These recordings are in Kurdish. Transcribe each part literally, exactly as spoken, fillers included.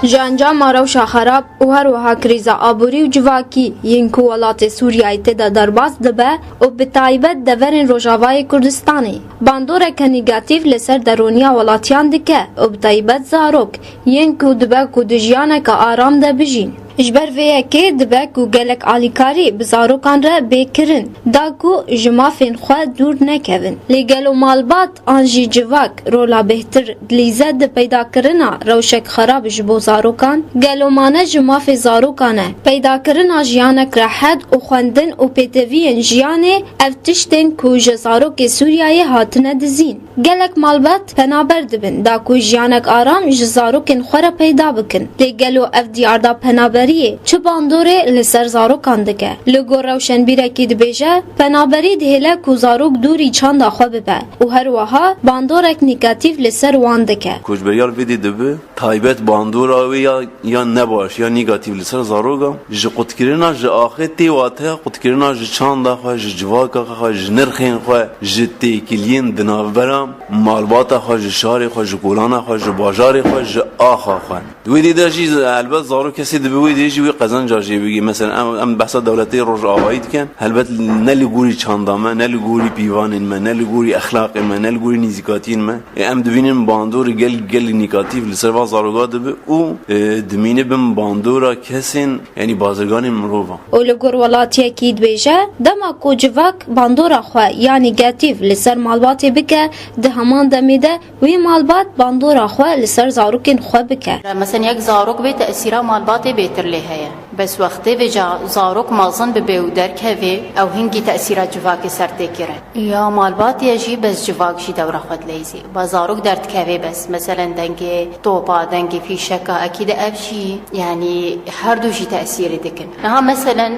Ji encama rewşa xerab û her wiha krîza aborî û civakî yên ku welatê Sûriyeyê tê de derbas dibe û bi taybet deverên Rojavayê Kurdistanê bandoreke negatîf li ser derûniya welatiyan dike û bi taybet zarok yên ku dibe ku di jiyaneke aram de bijîn. Ji ber vê yekê dibe ku gelek alîkarî bi zarokan re bê kirin, da ku ji mafên xwe dûr nekevin. Lê gelo malbat an jî civak rola bêhtir dilîze di peydakirina rewşek xerab ji bo zarokan? Gelo mane ji mafê zarokan e? Peydakirina jiyanek rehet û xwendin û pêdiviyên jiyanê, ev tiştên ku ji zarokê Sûriyeyê hatine dizîn. Gelek malbat penaber dibin, da ku jiyanek aram ji zarokên xwe re peyda bikin. Lê gelo ev diyarda penaberiyê çi bandorê li ser zarokan dike? Li gor rewşenbîrekî dibêje, penaberî dihêle ku zarok dûrî çanda xwe bibe û her wiha bandorek negatîf li ser wan dike. Koçberiyar vê dê dibe, taybet bandora wê ya, ya nebaş, ya negatîf li ser zaroka, ji qutkirina ji axê tê wate, qutkirina ji çanda xwe, ji civaka xwe, ji nirxên xwe, ji têkiliyên di navbera malbata xwe, ji şarê xwe, ji kolana xwe, ji bajarê xwe, ji axa xwe. Di wê dê de jî helbet zarok kesê dibe wê dê jî wê qezenca jê bigê. Mesela em, em behsa dewletê Rojavayî dikin. Helbet ne li gorî çanda me, ne li gorî pîvanên me, ne li gorî exlaqê me, ne li gorî nîzîkatiyên me. Ê, em dibînin bandorê gel, gelî negatîf li ser va zaroka dibe û, e, dimîne bin bandora kesên, yanî bazirganên mirovan. Û li gor welatiyekî dibêje, dema ku civak bandora xwe ya negatîf li ser malbatê bike, di heman demê de wê malbat bandora xwe li ser zarokên xwe bike. Mesela yek zarok bê tesîra malbatê bêtir lê heye. Bes wextê vêca zarok mezin bibe û derkeve, ew hingî tesîra civakê ser tê kirin. Ya malbatê jî bes civak jî dewra xwe dileyzê. Ba zarok derdikeve bes. Meselen dengê topa, dengê fîşeka, ekî de ev jî, yanî her du jî tesîrê dikin. Niha meselen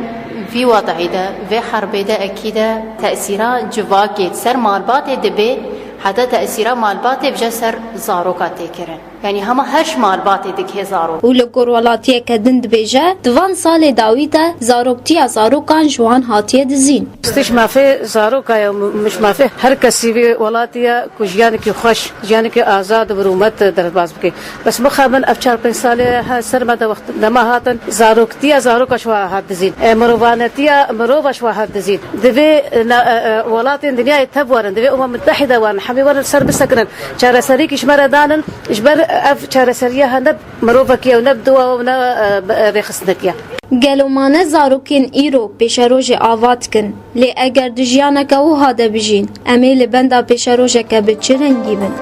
vî wed'î de, vê herbê de ekî de tesîra civakê ser malbatê dibe, heta tesîra malbatê bije ser zaroka tê kirin. Yanî hema her ji malbatê dikê zarok. Û li gor welatiyeke din dibêje, di van salê dawî de zaroktiya zarokan ji wan hatiye dizîn. Stî ji mafê zaroka ye, ji mafê her kesî vê welatî ye ku jiyanekî xweş, jiyanekî azad û bi rûmet derbas bike. Bes mixabin ev çar pênc salê he ser me de wext dema hatin, zaroktiya zaroka ji we hat dizîn. E, mirovanetiya mirova ji we hat dizîn. Divê, e, na, e, e, welatên dinyayê tev werin, divê Umem Mutehîde werin, hemî werin ser bisekinin. Çareserîkî ji me re danin, ji ber ev çareseriya he ne mirovekî ye û ne bi dua û ne, e, bi, e, rêxistinekî ye. Gelo mane zarokên îro pêşerojê ava dikin, lê eger di jiyaneke wiha de bijîn, em ê li benda pêşerojeke bi çi rengî bin?